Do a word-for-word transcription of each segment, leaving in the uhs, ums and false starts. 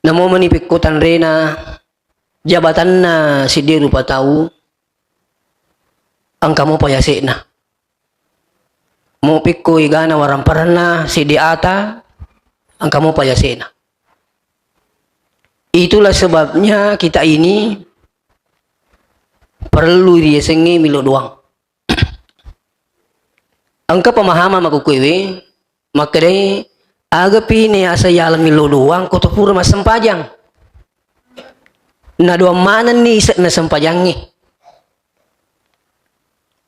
Namo meni pekko tanrena jabatanna siddi rupa tau, engka mopa yase'na. Mo pekko egana waramparanna siddi ata, engka mopa yase'na. Itulah sebabnya kita ini perlu riasengnge millau doang. Engka pemahaman makkukkuewe, makkedai, agapi nayaseng yala millau doang ko to pura massempajang. Nadoang manenni ise'na sempajangnge.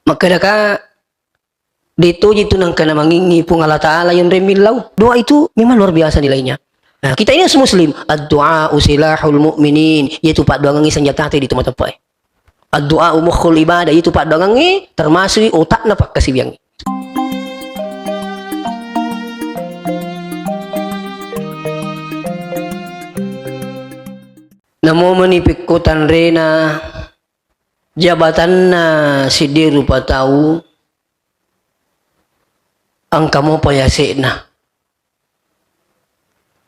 Makkedaka, de toji tu nengka namangingi Puang Allah Ta'ala yonreng millau. Doa itu memang luar biasa nilainya. Nah, kita ini harus muslim. Ad-du'a silahul mu'minin. Yaitu paddoangengnge senjatate di tempat-tempat. Ad-du'a mukhul ibadah, itu paddoangengnge termasuk otakna pakkasiwiangnge. Namo meni pekko tanrena jabatanna siddi rupa tau, engka mopa yase'na.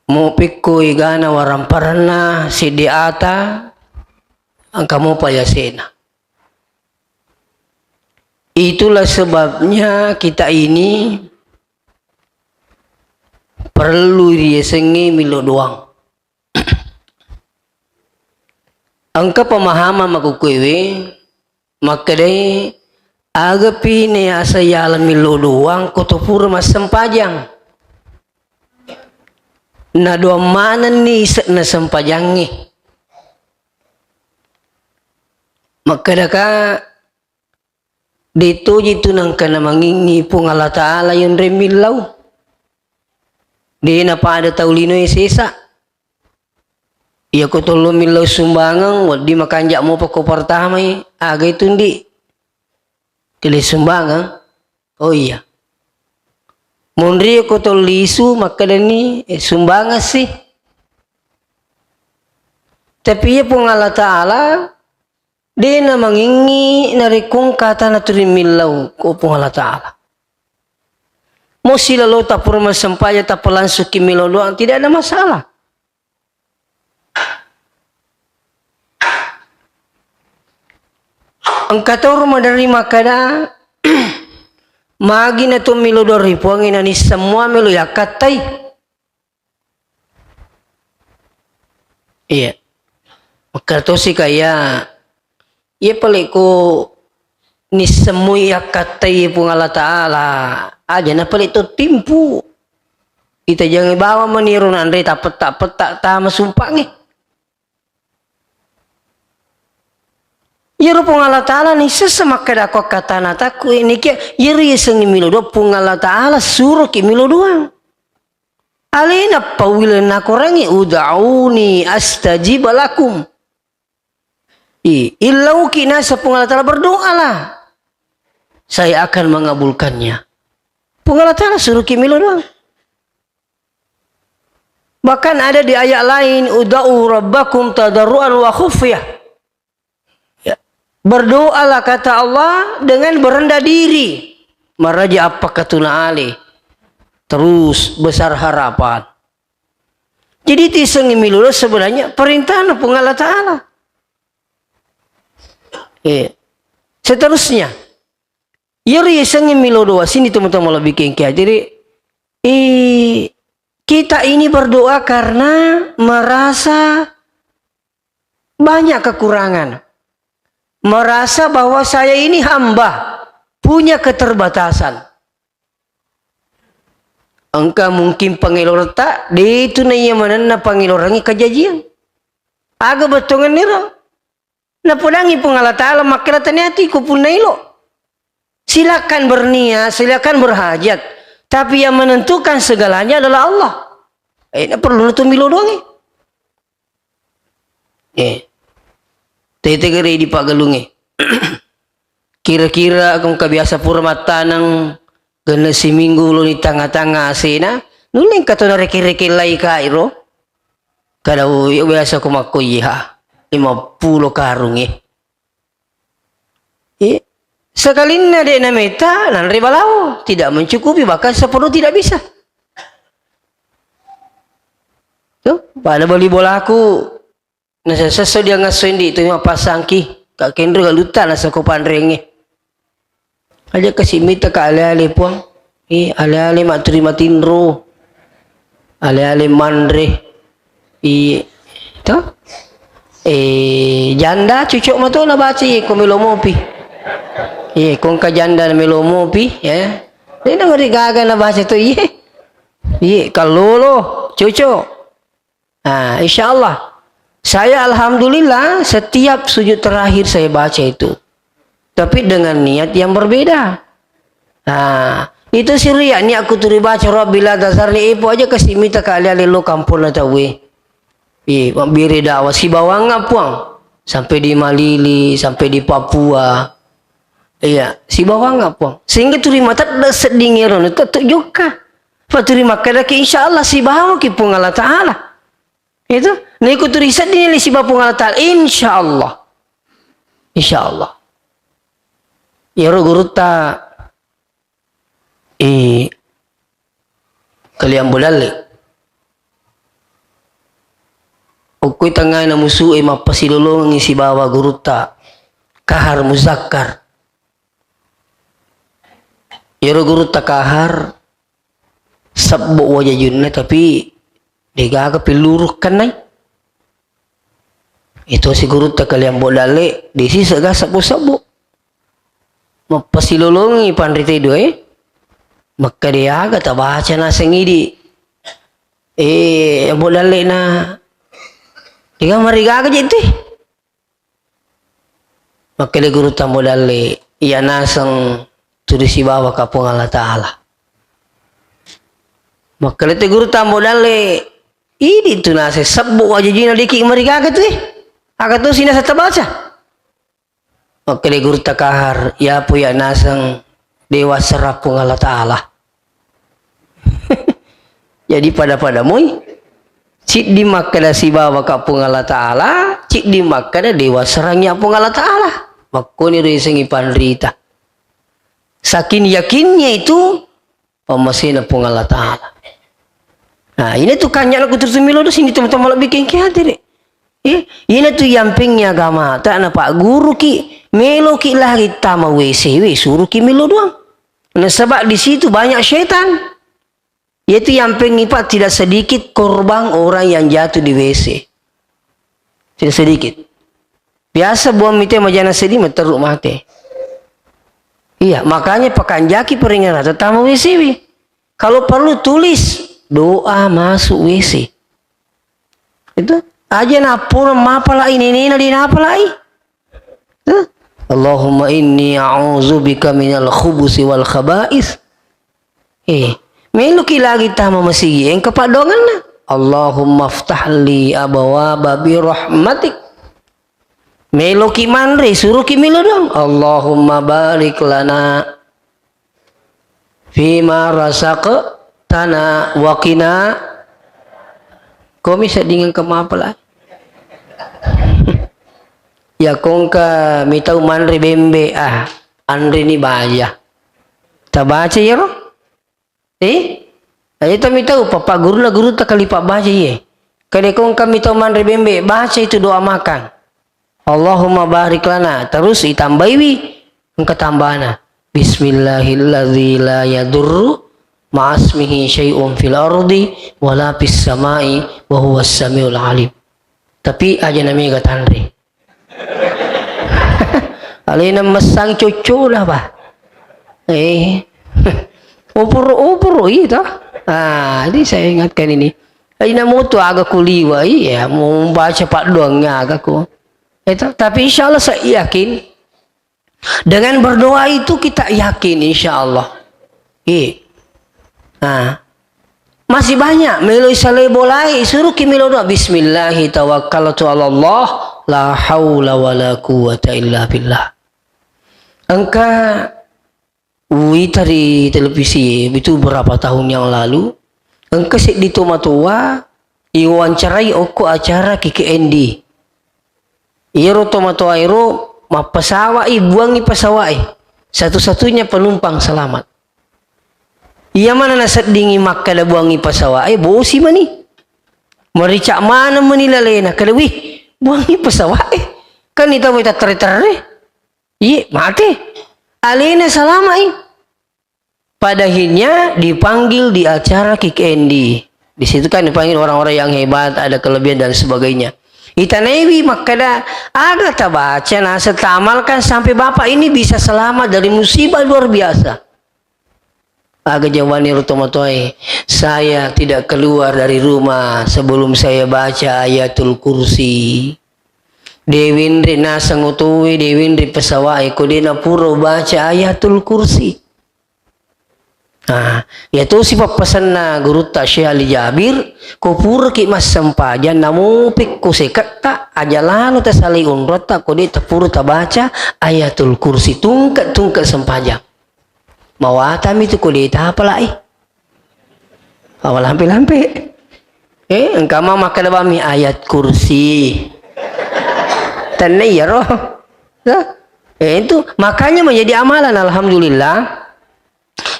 Mo pekko egana waramparanna siddi ata, engka mopa yase'na. Itulah sebabnya kita ini perlu riasengnge millau doang. Engka pemahaman makkukkuewe, makkedai, agapi nayaseng yala millau doang ko to pura massempajang. Nadoang manenni ise'na sempajangnge. Makkedaka, de toji tu nengka namangingi Puang Allah Ta'ala yonreng millau. De napada tau linoe sesa. Iya ko tollo millau sumbangeng, wedding makanja mopa ko pertamai, aga itu ndi? Kele sumbangeng? Oh iya. Monri ko tollisu makkedani, eh, sumbangeng si. Tapi iya Puang Allah Ta'ala, de namangingi narekko engka tana turi millau ko Puang Allah Ta'ala. Mo silalo tapura massempajang tappa langsung ki millau doang, tidak ada masalah. Engka toro maderri makkeda, magi na to millau doang ri Puangnge nanisseng mua melo yakkattai. Iya. Makkeda tosi ka iya, iya pale ko nissemmui yakkattai Puang Allah Ta'ala, aja na pale to timpu. Itajangi bawang mani ro nanre tapetta-petta tama sumpangnge. Iyaro Puang Allah Ta'ala nissessa makkeda ko akkatana takku nikia, iyaro yasengnge millau doang Puang Allah Ta'ala suroki millau doang. Alena pawileng nakorangi, "Ud'auni astajib lakum." I, illauki naseng Puang Allah Ta'ala, "Berdoalah, saya akan mengabulkannya." Puang Allah Ta'ala suruhki millau doang. Bahkan ada di ayat lain, "Ud'u rabbakum tadarruan wa khufyah." Ya. Berdoalah, kata Allah, dengan berendah diri. Maraja appakatuna ale. Terus besar harapan. Jadi, itu yasengnge millau doang sebenarnya perintahna Puang Allah Ta'ala. Eh. Seterusnya, iyaro yasengnge millau doang sini, teman-teman, lebih kengke. Jadi, eh, kita ini berdoa karena merasa banyak kekurangan. Merasa bahwa saya ini hamba, punya keterbatasan. Engka mungkin pangeloretta, de tu naiya manenna pangelorangngi kajajiang. Aga bettuangenniro? Napodangngi Puang Allah Ta'ala makkeda taniati ko punna elo. Silakan berniat, silakan berhajat. Tapi yang menentukan segalanya adalah Allah. Eh, na perlu tu millau doangnge. Eh. Tete gere di paggalungnge. Kira-kira ko engka biasa pura mattaneng genne siminggu loni tangnga-tangnga asena, nulle engka to nareke-reke lai ka iro. Kada, oh, iya biasa ko makko iya, lima puluh karung, eh. Eh, sekalinna de nameta, nanre balawo, tidak mencukupi, bahkan sepenuh tidak bisa. Tuh, pada bali bolaku. Nasesso dia ngasso indi tu mappasangki. Kak Kendro galutta nasako panrengnge. Aja kasi mita ka ale-ale, Puang. Eh, ale-ale matturi matinro. Ale-ale manre. Iye. To? Eh, janda cocok mato nabaca, iye, ko melo mopi. Iye, ko engka janda melo mopi, ya. Dena mari gaga nabaca to, iye. Iye, kallolo, cocok. Ah, insya Allah. Saya alhamdulillah setiap sujud terakhir saya baca itu. Tapi dengan niat yang berbeda. Ah, itu sirri ya, niat ku turi baca Rabbi la tazarni, ipo aja kasi mita ka ale-ale lo kamponna tauwe. Iya, mabbere dakwah sibawangnga Puang. Sampai di Malili, sampai di Papua. Iya, sibawangnga Puang. Sehingga turi matedde sedding ero, tettu jokka. Fa turi makkedaki, insya Allah sibawaki Puang Allah Ta'ala. Itu, niku turi sedding le sibawa Puang Allah Ta'ala, insya Allah. Insya Allah. Iyaro gurutta, eh, Kaliang Bodalle. Okkoi tengngana musu'e mappasilolongengngi sibawa gurutta Kahar Muzakkar. Iyaro gurutta Kahar, sebbo wajajunna, tapi degaga pilluru kannai. Itu si gurutta Kaliang Bodalle, disi sega sebbo-sebbo. Mappasilolongi panrite dua, eh. Makkeda aga tabaca naseng idi. Eh, Bodalle na. Dega marigaga je tu. Makkeda gurutta Ambo Dalle, iya naseng tuli sibawa ka Puang Allah Ta'ala. Makkeda te gurutta Ambo Dalle, idi tu naseng sebbo wajajina diki marigaga tu, eh. Aga tu sinasa tabaca. Makkeda gurutta Kahar, iya pu iya naseng dewa serra Puang Allah Ta'ala. Jadi pada-pada moi. Ciddi makkeda sibawa ka Puang Allah Ta'ala, ciddi makkeda dewa serangi Puang Allah Ta'ala. Makkoni risengi panrita. Saking yakinnya itu pammasena Puang Allah Ta'ala. Nah, ini tu kanya aku terus milo do sini teman-teman lebih kengke hati deh. Eh, ini tu yampengnya agama, tak na pak guru ki, melo ki lagi tama W C W, suruh ki melo doang. Nasaba di situ banyak setan. Yaitu yampeng ipa tidak sedikit korban orang yang jatuh di W C. Tidak sedikit. Biasa buang mite majana sedih, meteruk mate. Iya, makanya pakanjaki peringatan tama W C W. Kalau perlu tulis doa masuk W C. Itu aja napura mapalai nenena di napalai. Hah? Allahumma inni a'udzubika minal khubusi wal khaba'is. Eh, meloki lagi tama masigi, engka paddoanganna. Allahumma ftah li abwaba bi rahmatik. Meloki manre, suruki melo doang. Allahumma barik lana fima razaqtana wa qina. Komi sedding engka mapala. Ya kongka mitau manre bembe, ah, anre ni baja. Tabaca iyaro? Eh? Aja to mitau, papa guruna guru takali pabbaca iye. Kade kongka mitau manre bembe, baca itu doa makan. Allahumma barik lana. Terus itambaiwi engka tambana. Bismillahilladzi la yadurru ma'asmihi syai'un fil ardi wala fis samai wa huwas samiul alim. Tapi aja namega tanre. Alena messang coccoda, Pak. Eh. Oporo-oporo, iya, toh? Ah, ini saya ingatkan ini. Alena moto aga kuliwa, iya, mau baca paddoang aga ku. Itu, tapi insya Allah saya yakin, dengan berdoa itu kita yakin, insya Allah. Iya. Nah, masih banyak, meloi salai bolai, suruh ki melo doa, bismillahi tawakkaltu ala Allah, la haula wala quwwata illa billah. Engka uwita ri televisi, itu berapa tahun yang lalu, engka seddi tomatoa iwawancarai okko acara K K N D. Iyaro tomatoa ero mappasawa'i, buangi pasawa'i. Satu-satunya penumpang selamat. Iya mana naseddingi makkada buangi pasawa'i, bosi mani. Merica maneng meni lalena, kada, wih, buangi pesawat e. Kan itu wita terre-terre. Iye, mate. Alena salama i. Pada akhirnya dipanggil di acara Kick Andy. Di situ kan dipanggil orang-orang yang hebat, ada kelebihan dan sebagainya. Itanaiwi makkeda, aga tabaca naseng tamalkan sampai bapak ini bisa selamat dari musibah luar biasa. Aga jawabanna ro tomatoae, saya tidak keluar dari rumah sebelum saya baca Ayatul Kursi. Dewenre naseng otoe, dewenre pesawat e, ko de napura baca Ayatul Kursi. Ah, iya tosi pappasenna gurutta Syekh Ali Jabir, ko puraki massempajang, namupekko seketta, aja lalo tasalai onrotta, ko de tapura tabaca Ayatul Kursi, tungke-tungke sempajang. Mawatami tu ko de tapalai. Awa lampe-lampe. Eh, engka ma makkeda bami Ayat Kursi. Tenne iyaro. Hah? Eh, itu makanya menjadi amalan, alhamdulillah.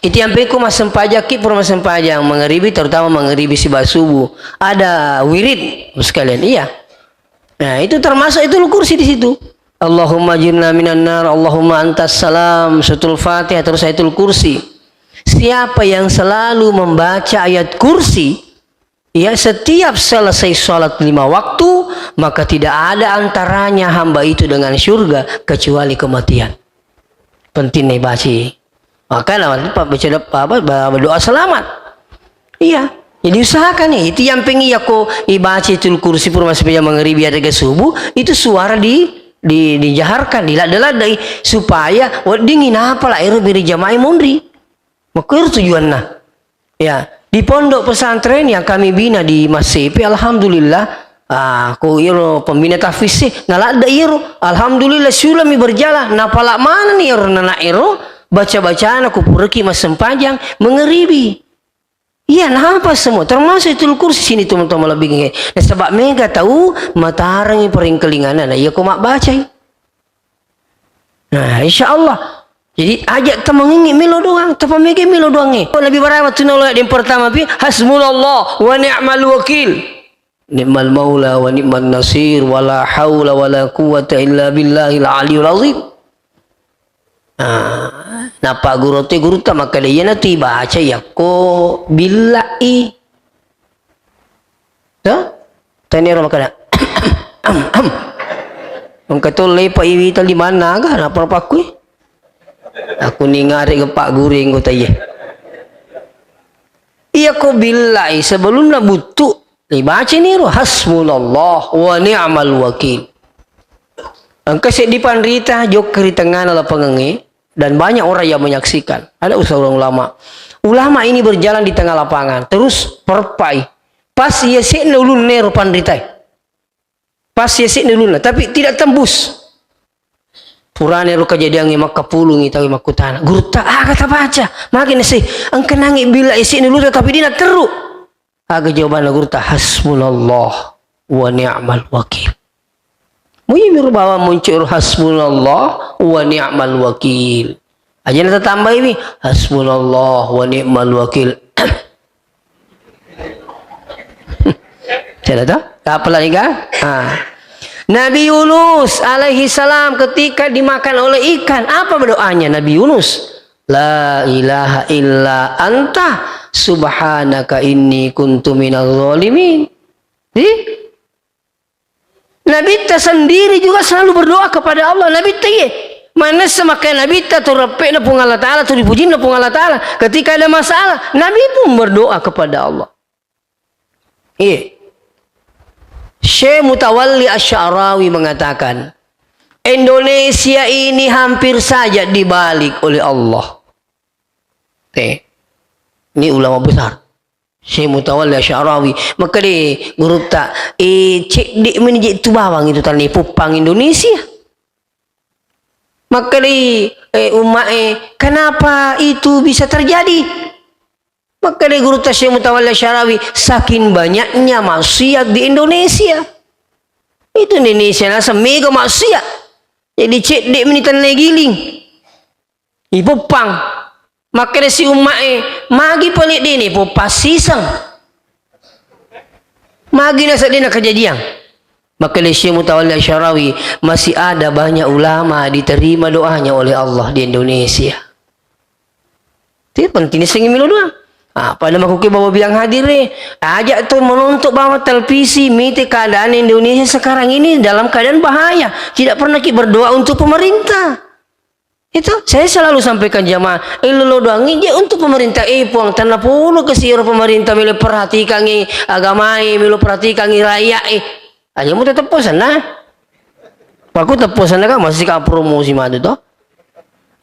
Itu yang peko massempajakki, pura massempajang mengeribi, terutama mengeribi siba subuh. Ada wirid sekalian, iya. Nah, itu termasuk itu kursi di situ. Allahumma ajirna minan nar, Allahumma antas salam, Suratul Fatihah, terus Ayatul Kursi. Siapa yang selalu membaca Ayat Kursi, ya, setiap selesai sholat lima waktu, maka tidak ada antaranya hamba itu dengan surga kecuali kematian. Penting nih baca. Makanya Pak baca apa, ba-, berdoa selamat. Iya. Jadi usahakan nih, itu yang pengen ya ko ibaca itu kursi pura masih mengeribi ada ke subuh, itu suara di, di, dijaharkan, diladde-laddei, supaya wedding inapa lah ero beri jamaah munri. Makanya tujuannya. Ya, di pondok pesantren yang kami bina di Masepe, alhamdulillah, ah, ko iro pembina tahfiz sih, naladde iro, alhamdulillah, sulami berjalan, napala mana nih iro nana iro, baca-bacana, kupuraki massempajang, mengeribi. Iya, napa semua, termasuk itu kursi sini teman-teman lebih. Nah, sebab mega tahu, matarangi peringkelingan, nah, iya ko mak bacai. Nah, insya Allah. Jadi, aja temengengi melo doang, tepamege melo doange. Nabi Ibrahim tu nolo yang pertama pi, hasbunallah wa ni'mal wakil. Ni'mal maula wa ni'man nasir, wa la haula wa la quwwata illa billahil aliyul azim. Nah, napa guru te guru ta makkeda iyana tu ibaca yakko billa'i. Toh? Tania ro makkeda. Am, am. Engka to lepa iwi tali manna aga, napa pakkui? Aku ningare ge pagguru engko taiye. Iya ko billa'i sebelumna buttu, ibaca ni ro hasbunallah wa ni'mal wakil. Engka seddi panrita jokka ri tengngana lapangengnge, dan banyak orang yang menyaksikan. Ada usaha orang ulama. Ulama ini berjalan di tengah lapangan, terus perpai. Pas iya sekna ulunna ero panritai. Pas iya sekna ulunna, tapi tidak tembus. Purana ero kejadiangnge makkapulungi tau makkutana, "Gurutta, aga tabaca?" Magi nasi, engka nangi bila iya sekna ulunna, tapi dina terru. Aga jawabanna gurutta, "Hasbunallah wa ni'mal wakil." Mujimi ro bawang muncu ro, "Hasbunallah wa ni'mal wakil." Aja na tatambaiwi, "Hasbunallah wa ni'mal wakil." Cedde to? Kapala niga? Ah. Nabi Yunus alaihi salam ketika dimakan oleh ikan, apa berdoanya Nabi Yunus? "La ilaha illa anta subhanaka inni kuntu minaz zalimin." Jadi, Nabitta sendiri juga selalu berdoa kepada Allah. Nabitta iye. Manessa maka Nabitta tu reppe'na Puang Allah Ta'ala, tu dipujinna Puang Allah Ta'ala. Ketika ada masalah, Nabi pun berdoa kepada Allah. Iya. Syekh Mutawalli Asy'arawi mengatakan, Indonesia ini hampir saja dibalik oleh Allah. Teh. Ini ulama besar. Syekh Mutawalli Asy'arawi. Makkeda gurutta, eh, cedde meni je tu bawang itu tanai puppang Indonesia. Makkeda, eh, umma'e, kenapa itu bisa terjadi? Makkeda gurutta Syekh Mutawalli Asy'arawi, saking banyaknya maksiat di Indonesia. Itu Indonesia naseng mega maksiat. Jadi cedde meni tanai giling. Ipuppang. Makkeda si umma'e, magi pale dene ipuppang siseng. Magi naseddena kejadian. Maka Syekh Mutawalli Asyarawi, masih ada banyak ulama diterima doanya oleh Allah di Indonesia. Itu penting sengi melo doang. Ah, pada makuke bawa biang hadir eh. Ajak tuh menonton bawa televisi, mite keadaan Indonesia sekarang ini dalam keadaan bahaya. Tidak pernah ki berdoa untuk pemerintah. Itu saya selalu sampaikan jamaah, eh, lolo doang je untuk pemerintah. Eh, Puang, tanna polo ke siro pemerintah melo perhatikan eh, agamae, melo perhatikan eh, rakyat eh. Aja mu tetep sana. Aku teppo sana kan masih ka promosi madu to.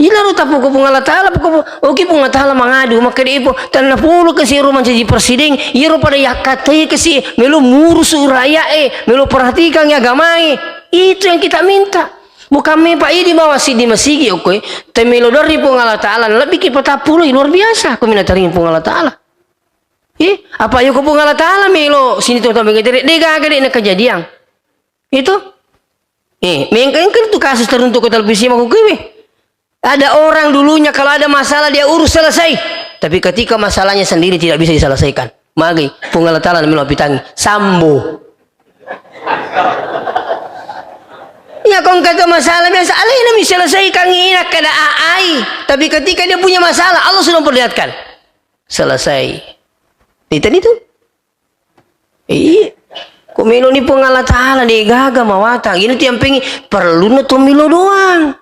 Ila ro tapu ko Puang Allah Taala, ko oke Puang Allah Taala mangadu, maka de po tanna polo ke siro mancaji presiden, iro pada yakkatai ke si melo murusu rakyat eh, melo perhatikan agamae. Itu yang kita minta. Bukan me Pak Idi bawa sidi masigi okko eh. Te melo dari Puang Allah Taala, lebih ki patappulo luar biasa ko minataring Puang Allah Taala. Eh, apa yo ko Puang Allah Taala melo sini to tambe de gaga de na kejadian. Itu. Eh, mengkeng tu kasus teruntuk ke televisi mau kuwe. Ada orang dulunya kalau ada masalah dia urus selesai. Tapi ketika masalahnya sendiri tidak bisa diselesaikan. Magi, Puang Allah Taala melo pitangi. Sambo. Ya kong kata masalah biasa, alena mi selesaikan ina kada ai. Tapi ketika dia punya masalah, Allah sudah memperlihatkan. Selesai. Itu itu. Iya. Ko melo ni Puang Allah Taala de gaga mawatang. Ini tiang pengi perlu na to melo doang.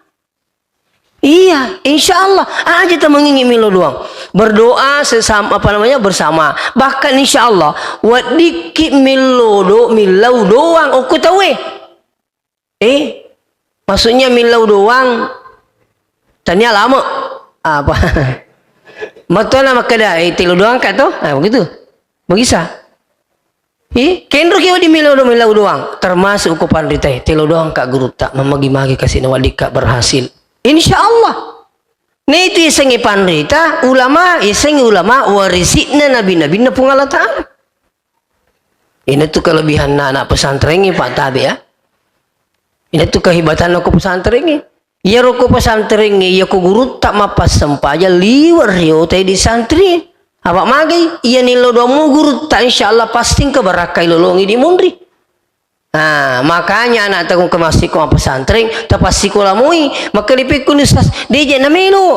Iya, insya Allah. Aja ta mengingi melo doang. Berdoa sesama apa namanya bersama. Bahkan insya Allah, wadikki melo do milau doang. Oku tahu eh. Eh, maksudnya milau doang. Tania lama. Apa? Matona makkeda, eh, telo doang ka to? Ah, begitu. Bagisa. Eh, kenro ki wadi milau do milau doang. Termasuk ko panrita, eh, telo doang ka gurutta. Mamagi-magi kasih na wadikka berhasil. Insya Allah. Nah itu yasengnge panrita, ulama, yasengnge ulama warisi'na nabi-nabinna Puang Allah Taala. Inatu kelebihanna anak pesantrengnge, Pak, tabe, ya. Inatu kehebatanna ko pesantrengnge. Iyaro ko pesantrengnge, iya ko gurutta mappassempajang liwe' riota di santri. Apa magai? Iya nillo doammu gurutta, insya Allah pasti engka barakkai lolongi di munri. Nah, makanya anak tagung ke masiko mappesantreng, tapassikola mui, maka dipikku ni ustaz, deje na melo.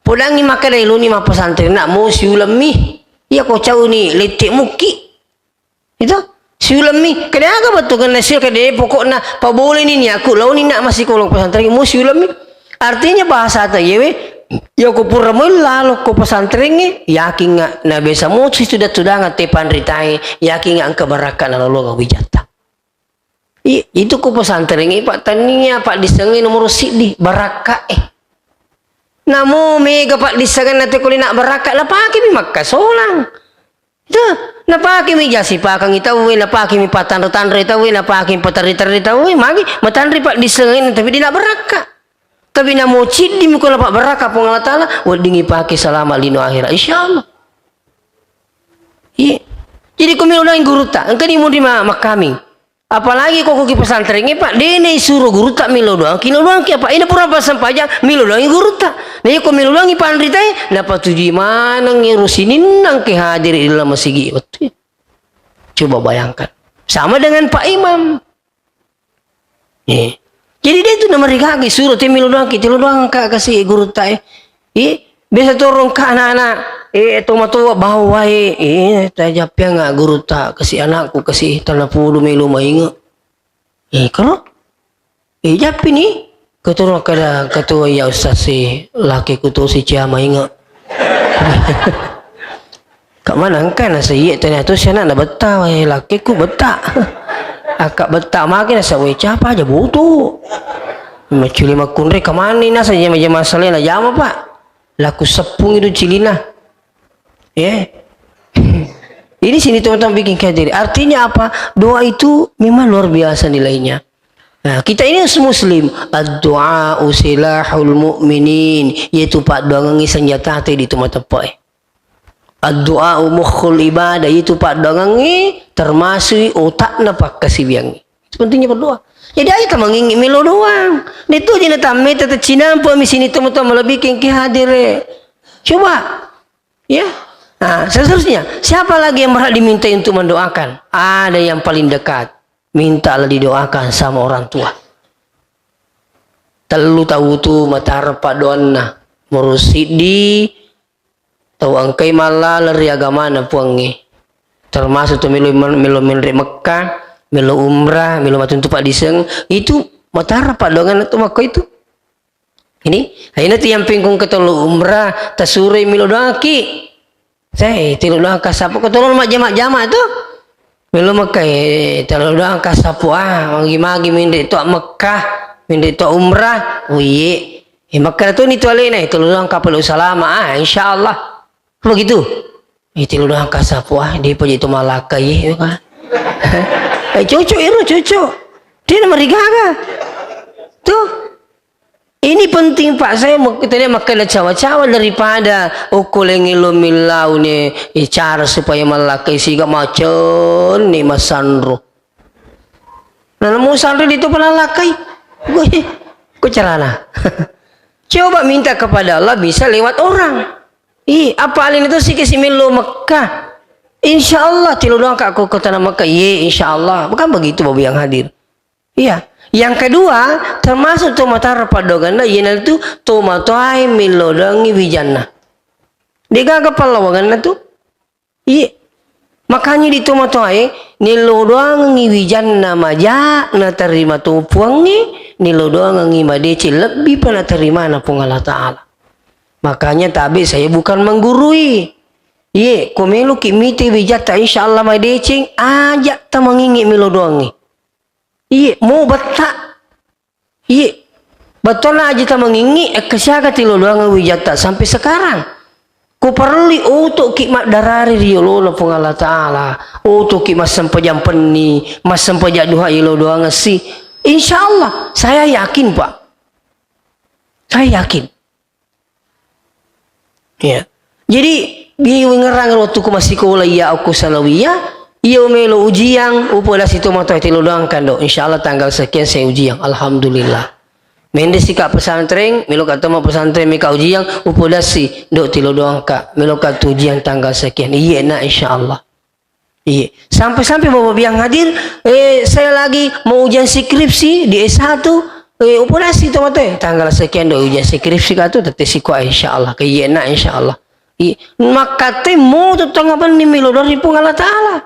Podangi maka dai luni mappesantreng, nak mo siulemmi. Iya ko cauni, lette mukki. Itu siulemmi, kede aga bettukenna sio, kede pokokna paboleni ni aku launi nak masiko lo pesantren mu siulemmi. Artinya bahasa ta yewe, ya ko pura mo lalo ko pesantrengnge, yakin nga na biasa mo si tuda-tudanga te panritai, yakin nga engka barakka na lolonga wijatta. I, itu ko pesantrengnge, Pak, tania, Pak, disengnge nomor siddi, barakka eh. Namo mega, Pak, disengenna te ko lina barakka, napake mi makkasolang. Tuh, napakemi jasi pakangi tauwe, napakemi patanre-tanre tauwe, napakemi paterri-terri tauwe, magi matanre paddissengeng, tapi dina barakka. Tapi namo ciddimi ko napabbarakka Puang Allah Taala, weddingi pake salama lino akhirat, insyaallah. Iya. Jadi ko melo doang gurutta, engkani munri ma-, makkaming. Apalagi ko ki pesantrengnge, Pak, de naisuro gurutta melo doang, kino doang ki apa? Ina pura passempajang, melo doang gurutta. Na iya ko melo doang panritae, napatujui maneng ero sininna engke hadir di dalam masigi wettu. Coba bayangkan. Sama dengan Pak Imam. Eh. Jadi de tu namarigagi suro te melo doang ki, te lo doang ka kasi gurutta eh. Eh, biasa torong ka anak-anak, eh, tomatoa bawa wae, eh, tajappiang gurutta kasi anakku kasi tanapulu melo mainge. Eh, karo? Eh, jappi ni. Ketua kada ketua ya ustaz si laki kutu si cia mainge. Kak mana engka na seiye tanya tu si anak na betta wae laki ku betta. Akak betta maki na sawe capa aja butu. Maculi makunre kamani na saja maja masalah na jama, Pak. Laku sepung itu cilina. Ya. Ini sini teman-teman bikin kayak diri. Artinya apa? Doa itu memang luar biasa nilainya. Nah, kita ini harus muslim. Ad-du'a silahul mu'minin. Yaitu pak doangan senjata tadi itu mata pak. Ad-du'a mukhul ibadah. Yaitu pak doangan termasuk otakna pakkasibiang. Itu pentingnya berdoa. Jadi aja temangingi melo doang. Itu aja na tamme tetap cinampu mi sini teman-teman lebih kengki hadir. Coba. Ya. Nah, seterusnya, siapa lagi yang berhak dimintai untuk mendoakan? Ada yang paling dekat. Mintalah didoakan sama orang tua. Tellu tau tu matara paddoanna. Murusidi tau engkai mallaleng ri agamana Puangnge. Termasuk tu melo, melo menre Mekka, melo umrah, melo matuntu paddiseng. Itu matara paddoanganna tu makko itu. Ini, aina tu yang pengkung ketelu umrah, tasuroi melo doangki. Sai, telo doang kassapo, ko tolong majjama-jama tu. Melo Mekka, eh, telo doang kassapo, ah, magi-magi menre to Mekka, menre to umrah, uye. Eh, Mekka tu ni tu alena, eh, telo doang kapal salama, ah, insyaallah. Begitu. Eh, telo doang kassapo, ah, dia pergi tu Malaka, ye, ya kan? Eh, cocok, iro cocok. Dia nama rigaga. Tuh. Ini penting, Pak. Saya mau, kita ni makkeda cawa-cawa daripada okko lengelo millau ni, eh, cara supaya malakkai siga macen ni masanro. Nah, mau sanro itu pernah lakai. Gue, kok carana? Coba minta kepada Allah bisa lewat orang. Ih, apa alin itu sih kasih melo Mekah? Insya Allah, tilo doang kak kota Mekah. Ye, insya Allah. Bukan begitu, Bapak yang hadir. Iya. Yang kedua, termasuk to matara paddoanganna, iyanaritu to matoae millodangi wijanna. Degaga pallawanganna tu. Iya. Makanya di to matoae, nillodoangengi wijanna maja, natarima to puangnge, nillodoangengi madeceng lebbi pa natarimana Puang Allah Ta'ala. Makanya tabe saya bukan menggurui. Iye, ko meloki mite wijatta, insya Allah madeceng, aja tamangingi milodoangi. Iye, mo betta. Iye, bettuanna aji tamangingi, ekkasiaga tilodoangeng wijatta sampai sekarang. Ku parellui otoki maddarari ri yolona Puang Allah Ta'ala, otoki massempajang penni, massempajang duha yolodoangeng si. Insya Allah, saya yakin, Pak. Saya yakin. Iya. Jadi, di wengerang waktu ku masikola iya okko sanawiyah, iya melo ujian, upodasi to matoa tilodoangka, Dok. Insya Allah tanggal sekian saya ujian. Alhamdulillah. Mendesika pesantren, meloka to ma pesantren mika ujian, upodasi, Dok, tilodoangka, meloka tu ujian tanggal sekian. Iya, Nak, insya Allah. Iya. Sampai-sampai Bapak yang hadir, eh, saya lagi mau ujian skripsi di S satu, eh, upodasi to matoa, tanggal sekian do ujian skripsi ka tu, tette siko, insya Allah. Ke iya, Nak, insya Allah. Iya. Makkatte mo tu tengah benih melo dari Puang Allah Ta'ala.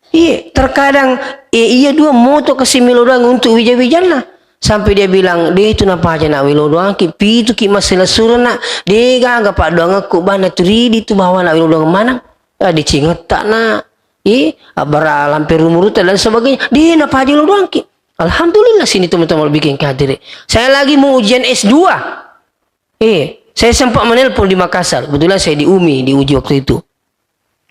Iya. Terkadang, eh, iya dua mo tu kasih melo doang untuk wija-wijanna. Sampai dia bilang, "Deh, itu napa aja nak welo doang ki, pitu ki masalah surah nak, deh gaga pak doang aku bana tu ridi tu bawa nak welo doang mana." Ah, dicingetta na. Ih, abbara lampe rumurutta dan sebagainya. Di napaja lo doangki. Alhamdulillah sini teman-teman bikin kadir. Saya lagi mau ujian S dua. Eh, saya sempat menelpon di Makassar. Kebetulan saya di umi diuji waktu itu.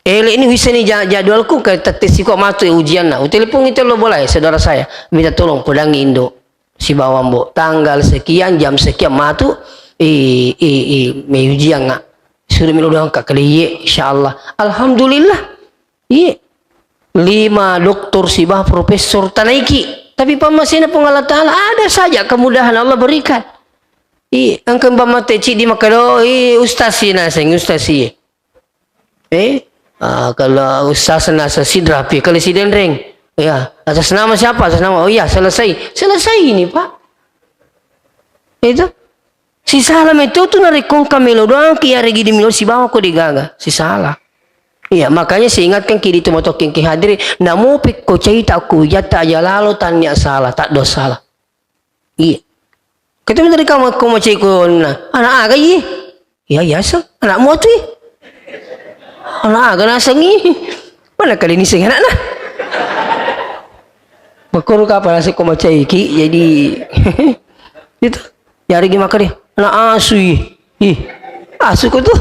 Eh, le ini bisa nih ja-, jadwalku ke tetes kok matu ya ujian na. Utelepon itu lo boleh saudara saya. Minta tolong pedangi Indo. Sibawa mbo, tanggal sekian, jam sekian matu, i, i, i, me ujian nga. Suruh melo doang ka kaliye, insyaallah. Alhamdulillah. Iye. Lima doktor sibawa profesor tanaiki. Tapi pammasena Puang Allah Ta'ala, ada saja kemudahan Allah berikan. Iye, engka pamate cidi makkeda, "Oh, iye, ustaz si naseng, ustaz si." Eh, ah, kalau ustaz nasa sidrapi, kalau si denreng. Ya, atas nama siapa? Atas nama, oh iya, selesai. Selesai ini, Pak. Itu. Sisala metu tu narekko engka melo doang ki aregi di melo sibawa ko degaga. Sisala. Iya, makanya saya ingatkan ki di tu matokkeng ki hadiri, namo pekko caita ku jatta aja lalo tanya salah, tak do salah. Iya. Ketemu dari kamu ko macai ko na. Anak aga iye? Iya, iya, so. Anakmu atu, eh? Anak aga nasengi. Mana kali ni sing anak nah? Makoro kapal naseng ko macai ki, jadi itu. Yari gi makkeda, anak asu, ih. Ih. Asu ko tu.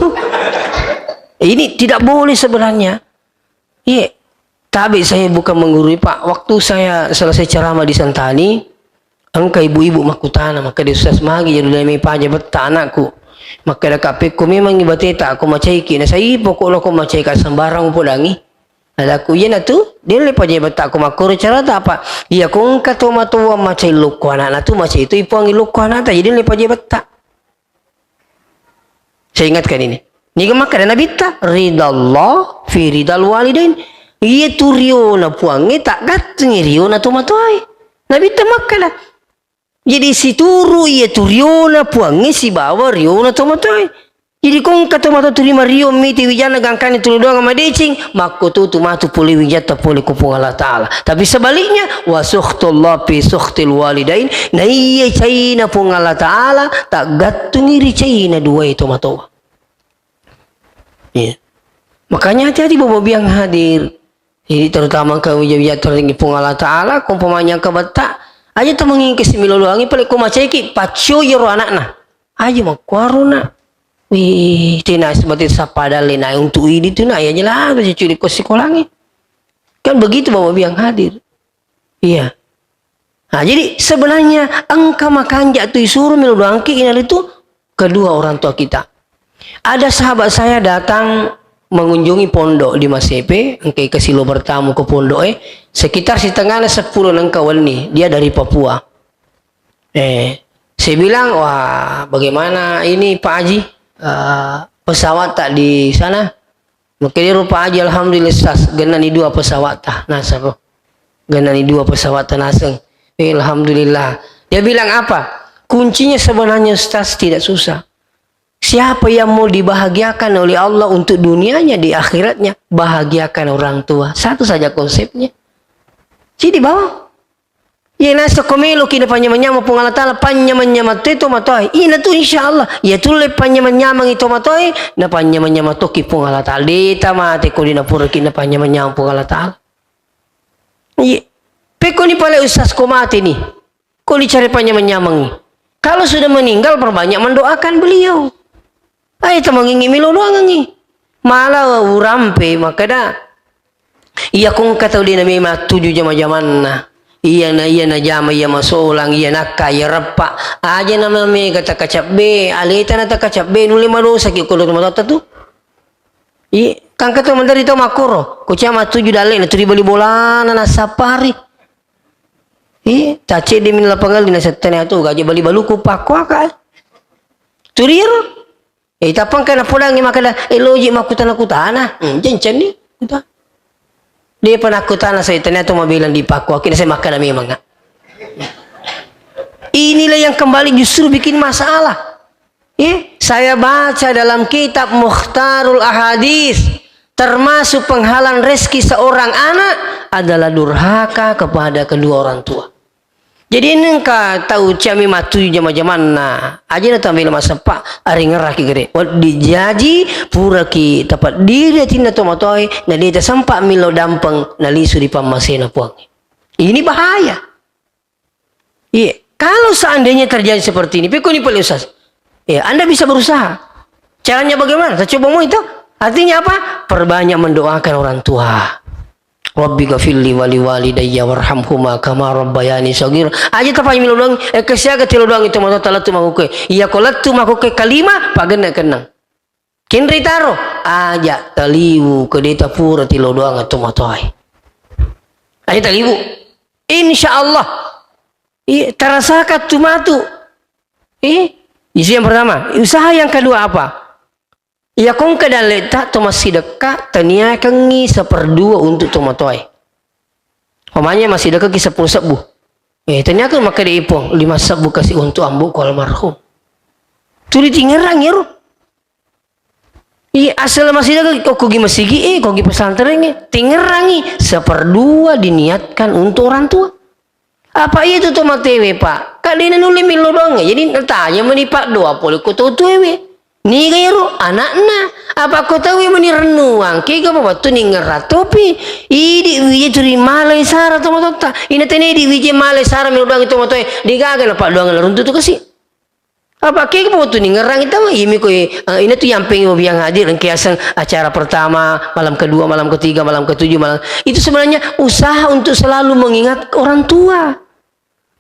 Ini tidak boleh sebenarnya. Iya. Tapi saya bukan menggurui, Pak. Waktu saya selesai ceramah di Sentani, engka ibu-ibu makkutana, makkeda, "Ustaz, magi jadi dame paja betta anakku?" Makkeda, "Kak, pekko memang ibateta ko macaiki, na sai pokokna ko macaika sembarang upodangi." Adaku, "Iya natu, delle paja betta ko makkoro carata apa? Iya ko engka to matoa macai lokko anakna tu, macai tu ipoangi lokko anakta, jadi delle paja betta." Saya ingatkan ini. Niga makkeda Nabitta, "Ridallah fi ridal walidain." Iya tu riona Puangnge taggattungi riona tomatoae. Nabitta makkeda, jadi situru iya tu riona Puangnge sibawa riona tomatoae. Jadi ko engka tomatoa tuli mario miti wijanna gangkanna tuli doang madeceng, makkototu matu pole wijatta pole ko Puang Allah Ta'ala. Tapi sebaliknya, wa sukhtullah fi sukhtil walidain, na iya caina Puang Allah Ta'ala, taggattungi ri caina duae tomatoa. Iya. Makanya hati-hati Bapak Biang hadir. Jadi terutama engka wija-wija tertinggi Puang Allah Ta'ala, ko umpamanya engka betta, aja tamengingke similo doangi, pale ko macaiki, paccio iyaro anakna. Aja makkuaro nak. Wih, tena seperti sappa dalle na untuk idi tu nak, ya jelas, cuci ko sikolangi. Kan begitu Bapak Biang hadir. Iya. Nah, jadi sebenarnya engka makanja tu isuro melo doangki inaritu kedua orang tua kita. Ada sahabat saya datang mengunjungi pondok di Masepe, engka kasilo bertamu ke pondok, eh, sekitar setengahnya sepuluh nengka wenni, dia dari Papua. Eh, saya bilang, "Wah, bagaimana ini Pak Haji? Eh, pesawat tak di sana?" Makkedaro Pak Haji, "Alhamdulillah, Ustaz, gennani dua pesawat tah, naseng." Gennani dua pesawat tah naseng. Eh, alhamdulillah. Dia bilang apa? Kuncinya sebenarnya, Ustaz, tidak susah. Siapa yang mau dibahagiakan oleh Allah untuk dunianya, di akhiratnya, bahagiakan orang tua. Satu saja konsepnya. Jadi bawa. Iya, naseng ko meloki napanyameng-nyameng Puang Allah Ta'ala, panyameng-nyameng toi tomatoae. Ina tu, insya Allah. Iya tulle panyameng-nyamengi tomatoae, napanyameng-nyameng toki Puang Allah Ta'ala. Deta mate ko dinapuraki napanyameng-nyameng Puang Allah Ta'ala. Iya. Pekkoni pale Ustaz ko mate ni. Ko dicari panyameng-nyamengi. Kalau sudah meninggal, perbanyak mendoakan beliau. Ai tamangingi melo doangengi. Mala urampe makkeda, iya ko engka tau de namema tuju jama-jamanna. Iya na, iya najama, iya masolang, iya nakka, iya reppa. Aja namega takacabbe, aleta na takacabbe, nulle madosaki ko tomatoatta tu. Iya, kan engka tau manderi tau makkoro, ko cia matuju dalle na tu ribali bolana nassapari. Iya, tacedde min lapangalli nasettane atu gaji bali baluku pakkuaka. Turiero. Eh, tappa engka napodangngi makkeda, eh, loji makkutana-kutana. Hmm, jencenni kuta. Depa nakkutana saya ternyata mabilang dipakkuaki, saya makkeda memang. Inilah yang kembali justru bikin masalah. Eh, saya baca dalam kitab Mukhtarul Ahadits, termasuk penghalang rezeki seorang anak adalah durhaka kepada kedua orang tua. Jadi engka tau ciami matu jama-jamanna, aja na tambela massappa, aringerraki gere. Wedding jaji, puraki tapeddiri atinna tomatoae, na de tasempa millau dampeng, nalisu ri pammasena Puang. Ini bahaya. Iya, kalau seandainya terjadi seperti ini, pekkoni pale Ustaz. Ya, Anda bisa berusaha. Caranya bagaimana? Saya coba mau itu. Artinya apa? Perbanyak mendoakan orang tua. Rabbi ghafirli wali walidayya warhamhuma kama rabbayani shaghira. Aja tapajami lo doang, eh, kesiaga tilo doang itu mata lettu makuke. Iya ko lettu makuke kalima, pagenna kenang. Kenri taro, aja taliwu kedeta pura tilo doang itu matoai. Aja taliwu. Insya Allah. Iya, tarasakan tu matu. Eh, itu yang pertama. Usaha yang kedua apa? Iya, ko engka dalleta to massidekka, taniakengngi seperdua untuk tomatoae. Umpamanya massidekka ki seppulo sebbu. Eh, taniakeng makkeda ipong, lima sebbu kasih untuk amboku almarhum. Tuli tingerang iyaro. Iya, asal masih ada kok kogi masigi, eh, kogi pesantren, eh, tingerangi seperdua diniatkan untuk orang tua. Apa iya tu tomatewe, Pak? Kak dena nulle millo doang, eh. Jadi tanya meni Pak doa pole ko tau tuewe. Niga iyaro anakna. Apa ko tauwe meni rennuang, kega wettu ningeratopi. Idi wije turi malai sara tomatotta. Ina tene idi wije malai sara millo doang tomatoe. Digaga na Pak doang runtu tu kasi. Apa kega wettu ningerang tau, imi ko, eh, ina tu yampeng biang hadir, engke aseng acara pertama, malam kedua, malam ketiga, malam ketujuh, malam, itu sebenarnya usaha untuk selalu mengingat orang tua.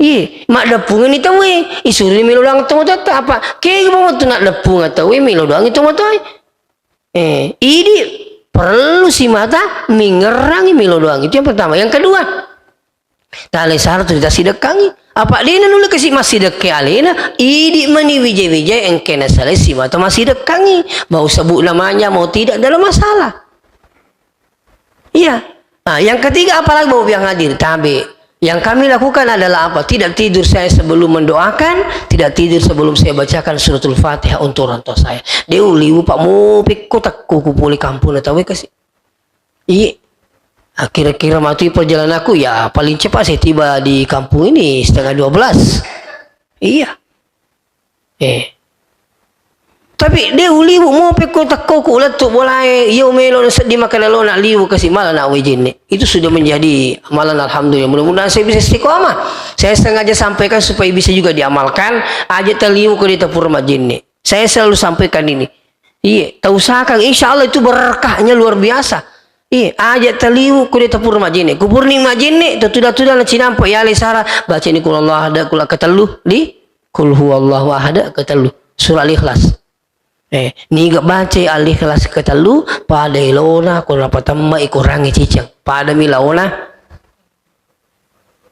Iya, maddeppungeng ni tauwe, isuruni melo doang tomatoatta, apa kega wettu naddeppungeng tauwe melo doang tomatoae. Eh, idi perlu simata mingerangi melo doang. Itu yang pertama. Yang kedua, Tale sara tu tasidekkangi. Apa dena nulle kasi massidekke alena, idi mani wija-wija engke nasalai simata masidekkangi. Mau sebut namanya, mau tidak, dalam masalah. Iya. Nah, yang ketiga, apalagi Bapak yang hadir, tabe. Yang kami lakukan adalah apa? Tidak tidur saya sebelum mendoakan, tidak tidur sebelum saya bacakan suratul Fatihah untuk orang tua saya. De uliwu, Pak, mau pekko takko ku pole kampung na tawe kasi. Iya. Ah, kira-kira matu perjalananku, ya, paling cepat saya tiba di kampung ini setengah dua belas. Iya. Eh. Tapi de uliwu, mau pekko takko ku lettu bolae, iyo melo seddi makkeda lo na liwu kasi, mala na wae jenne. Itu sudah menjadi amalan, alhamdulillah. Mudah-mudahan saya bisa istiqomah. Saya sengaja sampaikan supaya bisa juga diamalkan. Aja taliwu ko de tapura majenne. Saya selalu sampaikan ini. Iya, tausahakan. Insya Allah itu berkahnya luar biasa. Iya, aja taliwu ko de tapura majenne. Kupurani majenne, tuda-tuda na cinampa, ya le sara, baca ni kul Allah ada kul ketellu di Qul huwallahu ahad ketellu. Surah Al-Ikhlas. Eh, niga baca Al-Ikhlas ketellu, pada elona, ko napatemma ikorangi ciceng. Pada mi laona.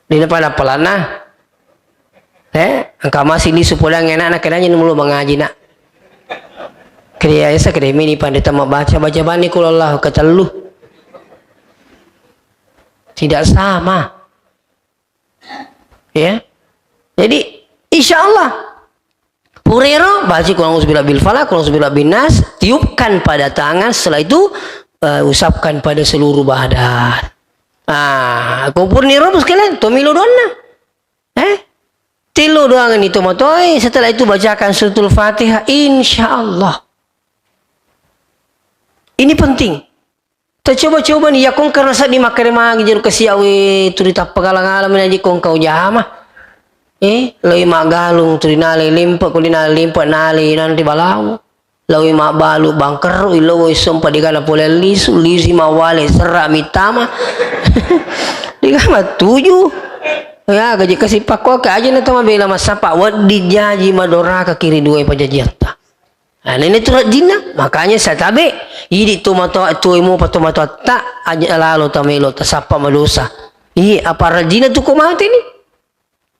Dina pada pelana. Eh, engka masih lisu podang enakna, kenanya mulo mengaji, nak. Kriya esa kede mini pande temma baca, baca bani kul Allah ketellu. Tidak sama. Ya. Jadi, insya Allah, purero, baca Qul a'udzu birabbil falaq, Qul a'udzu birabbin nas, tiupkan pada tangan, setelah itu, eh, usapkan pada seluruh badan. Ah, ko purani ro sekalian, to milo doanna. Eh? Telo doang ni to matoe, setelah itu bacakan suratul Fatihah, insya Allah. Ini penting. Tacoba-coba ni, yakko karena seddi makkeda magi jero kasiawe turi tappa galang-alang menaji kongkau jama. Eh, loi maggalung turi nale lempe, ko di nale lempe nale nanti balawo. Loi mabbalu bangkerru, ilowoi sompa digana pole lisu, lisi mawale serra mitama. Digana tuju. Ya, gaji kasi pakko ke aja na tama bela masapa, weddi jaji madoraka kiri dua pajajiatta. Nah, nene tu rajinna, makanya saya tabe. Idi tu matoa, tu emo pa tu matoa ta, aja lalo ta melo ta sappa madosa. Iya, apa rajinna tu ko mate ni?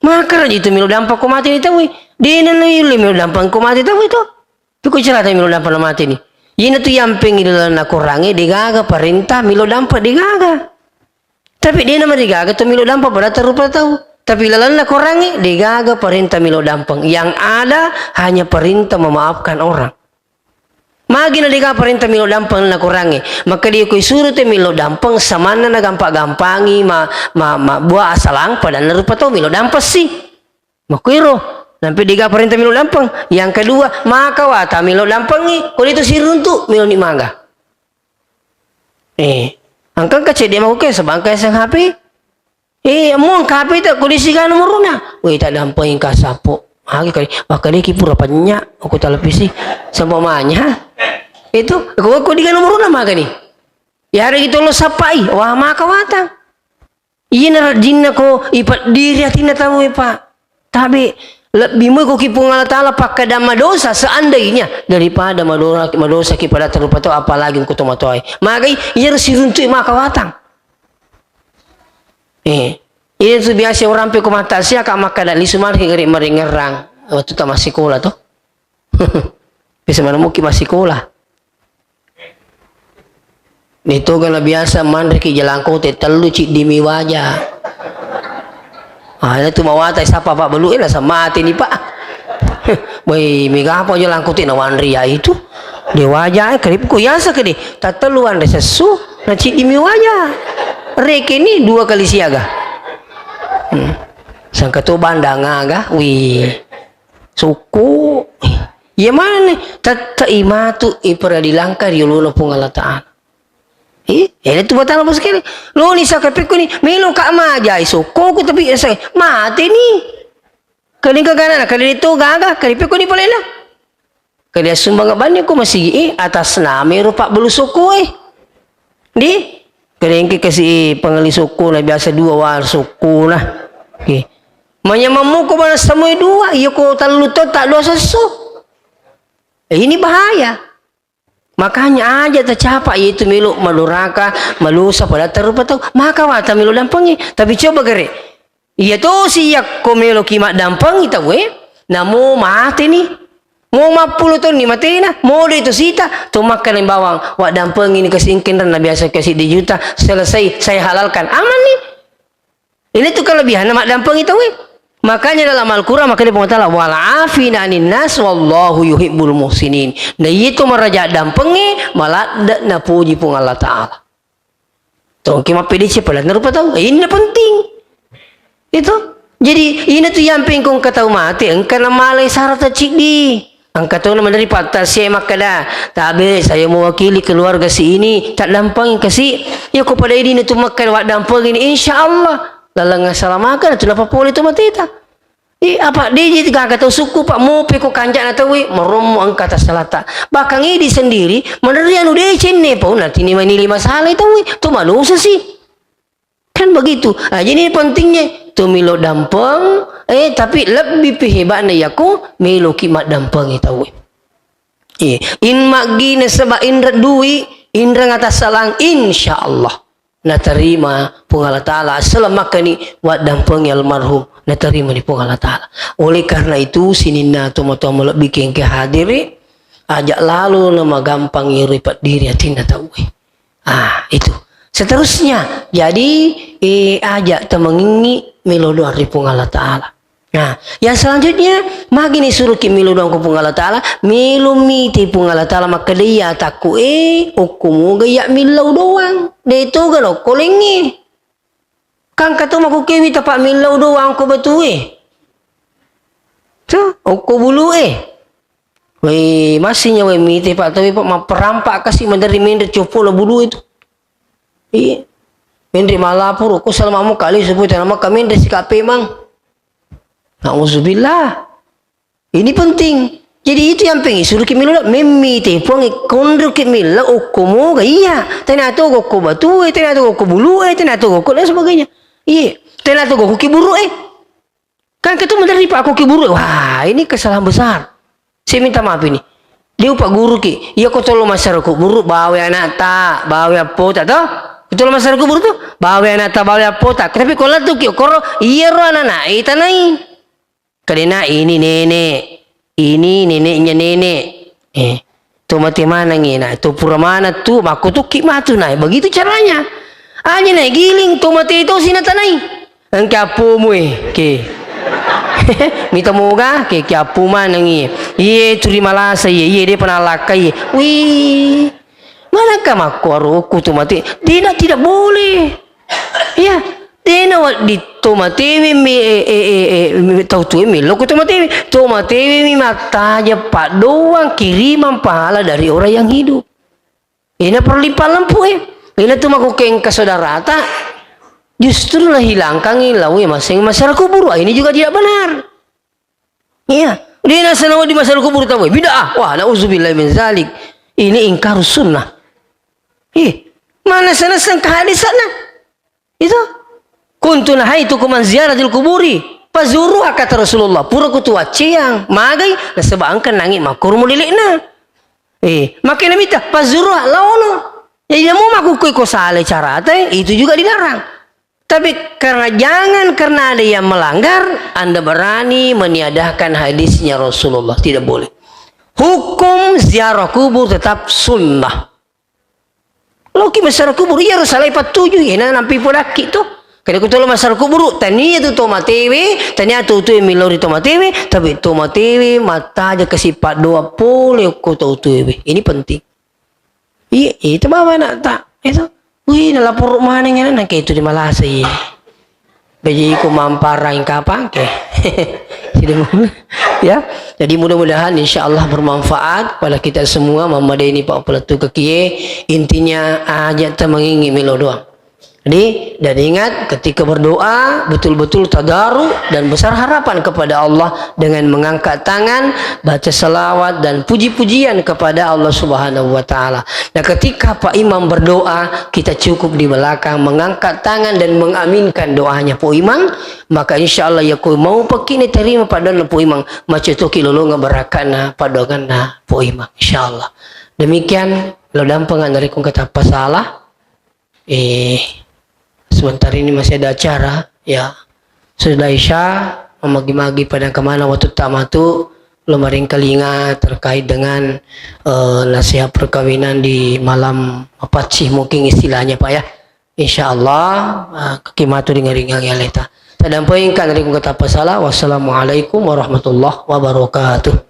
Maka raji tu melo dampa ko mate ni tawe. Dena na yulle melo dampa ko mate tawe to. Piko cerita melo dampa na mate ni. Yena tu yampeng ilalanna korange degaga parenta melo dampa degaga. Tapi dena marigaga to melo dampa pada tarupa tau. Tapi lalanna korangnge degaga parenta melo dampeng. Yang ada hanya perintah memaafkan orang. Magi na degaga parenta melo dampeng na korangnge. Maka dia ko isuru te melo dampeng samanna na gampa-gampangi ma, ma, ma buah asalang pada narupa tau melo dampessi. Makuero, nampe dega parenta melo dampeng. Yang kedua, maka wata melo dampengi, ko itu siruntu melo ni maga. Eh, angkang kecil dia mau ke sebangkai sang H P. Eh, mau H P tak kondisi kan nomoruna. Weh, tak dampengi ka sapo. Agi kali, makanya ki pura penya, aku televisi. Sampai manya. Itu, aku, aku di nomoruna maga ni. Ya hari itu lo sapai, wah maka watang. Iyana rajinna ko ipeddiri atinna tauwe, Pak. Tabe, lebbi moi ko ki Puang Allah Taala pakkeda madosa seandainya daripada madora-, madosa ki pada tarupa tau, apalagi engko to matoae. Magai iyaro siruntu'i maka watang. Eh, iya tu biasa orang pe ko mata sia ka makkeda lisu mari gare maringerang waktu ta massikola to. Bisa mana mungkin massikola. Nitoga na biasa manreki jalangkote tellu ciddimi waja. Ah, itu mawata sapa Pak Belu, eh, nasa mati ni Pak. Woi, mega apa jalangkote na wanri ya itu. De waja, eh, kerip ku yasa kede. Tatelu wanre sessu, na ciddimi waja. Reke ni dua kali siaga. Hmm. Sangka to bandang aga, wih. Sokko. Iya maneng, tette'i matu iperadilangka ri yolona Puang Allah Ta'ala. Ih, ele tu batala bos kene. Lo ni saka pekko ni, melo ka majai sokko ku tapi ese, mate ni. Kali ka gana, kali tu gaga, kali pekko ni polena. Kali sumbang banni ko masigi, eh, atas nama ro Pak Belu sokko, eh. Di, kerengke kasi pangali sokko na biasa dua war sokko na. Oke. Manyamang muko bala samui dua, iya ko tellu to tak dua sesso. Eh, ini bahaya. Makanya aja tacapa yaitu melo madoraka, madosa pada tarupa tau. Maka wata melo dampengi. Tapi coba gare. Iya tosi yakko meloki maddampengi tauwe, namo mateni. Mo mappulo taunni matena, mo de tosita, to makkeda bawang, waddampengi ni kasi engkenrenna biasa kasi di juta, selesai, saya halalkan. Aman ni. Ini tu kelebihanna maddampengi tauwe. Makanya dalam Al-Quran, makanya Puang Ta'ala, "Wal afina anin nas wallahu yuhibbul muhsinin." Na iya tu maraja dampengi, maladde napuji Puang Allah Ta'ala. Tongki mappedece pala narupa tau. Ini penting. Itu. Jadi, ina tu yamping kong katau mate, engka namalai sarata ciddi. Engka tona maderri pattasie makkeda, "Tabe, saya mewakili keluarga si ini, taddampengi kasi." Iya ko pada idina tu makkeda waddampengi ni, insya Allah. Laleng asalamakana tu napapole tu mateta. Eh, apa deji gaga tau sukku, Pak, mope ko kanjana tauwe, marommo engka tassalata. Bahkan idi sendiri, maderri anu decenne, Pak, natini manili masalah tauwe, tu manusia sih. Kan begitu. Ah, jadi ini pentingnya, tu melo dampeng, eh, tapi lebbi pi hebatna yako meloki maddampengi tauwe. Iya, in maggi nasaba inra dui, inra ngata salang, insya Allah natarima Puang Allah Ta'ala. Assalamakkani waddampengi almarhum, natarima ni Puang Allah Ta'ala. Oleh karena itu, sininna tomatoa malebbi kengke hadiri, aja lalo na magampang iro ipeddiri atinna tauwe. Ah, itu. Seterusnya, jadi, eh, aja temengingi melo doa ri Puang Allah Ta'ala. Nah, yang selanjutnya, magini suruki melo doang ko Puang Allah Ta'ala, melo mite Puang Allah Ta'ala, makkeda iya takku, eh, okko moga iya millau doang. De toga nokko lengnge. Kan katu makkukewi tapa millau doang ko batue. Tuh, okko bulue. Weh, masih nyawa mite, Pak, tapi, Pak, mapperampak kasi maderri menre coppo la bulue tu. Iya. Menre malaporo, ko salama mo kali supaya tanah Makkah menre sikape mang. Nauzubillah. Ini penting. Jadi itu yang pengen suruh ki milo, memmi te puang konro ki milo, okko moga iya. Tena to gokko batu, eh, tena to gokko bulu, eh, tena to gokko dan sebagainya. Iya. Tena to gokko kiburu, eh. Kan ketu maderri, Pak, ko kiburu. Wah, ini kesalahan besar. Saya minta maaf ini. Dia upa guru ki. Iya ko tolo masyarakat kuburu, bawa anak ta, bawa apo ta to. Tolo masyarakat kuburu tu, bawa anak ta, bawa apo ta. Tapi ko latu ki koro, iya ro anak na, eh, tanai. Kadena ini nenek, ini neneknya nenek. Eh, to mate maneng ina, to pura maneng tu, makkutukki matu nai. Begitu caranya. Aja nai giling, to mate to sinatanai. Engke appomu, eh, ke. Mita moga, ke, ke appu maneng iye. Iye turi malasa iye, iye de pernah lakka iye. Wih. Manakka makkuaro okku to mate? Tidak, tidak boleh. Iya, tena wedding to matewe mi, eh, eh, eh, eh, tau tuwe mi, loko to matewe. To matewe mi mattaja paddoang kirimang pahala dari orang yang hidup. Ina perlu ipallempu, eh. Ina tu makkukengka saudarata, justru nahilangkangi lawe maseng masyarakat kuburu. Ah, ini juga tidak benar. Iya. Dena sanawa di masyarakat kuburu tawwe. Bid'ah. Wah, nauzubillah min zalik. Ini ingkar sunnah. Ih, mana sana sengka hadisana? Itu. Kuntu nahaitukum an ziyaratil kuburi. Fazuruha, kata Rasulullah. Pura kutu wacciang. Magai, nasaba engka nangi makkuru mulilekna. Eh, makanya mita, fazuruha, laono. Jadi namu makkukui ko sale carata, itu juga dilarang. Tapi karena, jangan karena ada yang melanggar, Anda berani meniadakan hadisnya Rasulullah. Tidak boleh. Hukum ziarah kubur tetap sunnah. Loki masyarakat kubur, iya ro salai pattuju, ina nampi podakki tu. Kada kutolo masyarakat kubur, tania tu to matewe, tania tu tu milori to matewe, tapi to matewe, mata aja kasih doa pole ko to tuwe. Ini penting. Iya, itu bawa anak tak, itu. Wih, nalapor maneng anak, nangke itu di Malasa, iya. Baji ku mamparang kapang ke. Jadi, ya. Jadi mudah-mudahan insya Allah bermanfaat pada kita semua. Mama Deni Pak Peletu Kekie. Intinya aja temengingi melo doang. Jadi, dan ingat, ketika berdoa, betul-betul tadarru dan besar harapan kepada Allah dengan mengangkat tangan, baca salawat dan puji-pujian kepada Allah Subhanahu wa Ta'ala. Nah, ketika Pak Imam berdoa, kita cukup di belakang mengangkat tangan dan mengaminkan doanya Pak Imam, maka insya Allah ya koi mau pekini terima pada Pak Imam, macotoki lolonga berakana pada Pak Imam, insya Allah. Demikian, lo dampeng narekko engka tappa salah. Eh, sebentar ini masih ada acara, ya. Sudah Isya, mamagi-magi pada kemana waktu tak matu, lo maringkalinga terkait dengan, eh, nasihat perkawinan di malam apa sih mungkin istilahnya, Pak, ya. Insya Allah, eh, kaki matu ringa-ringa ya leta. Tadampai engka dari kata pasala. Wassalamualaikum warahmatullahi wabarakatuh.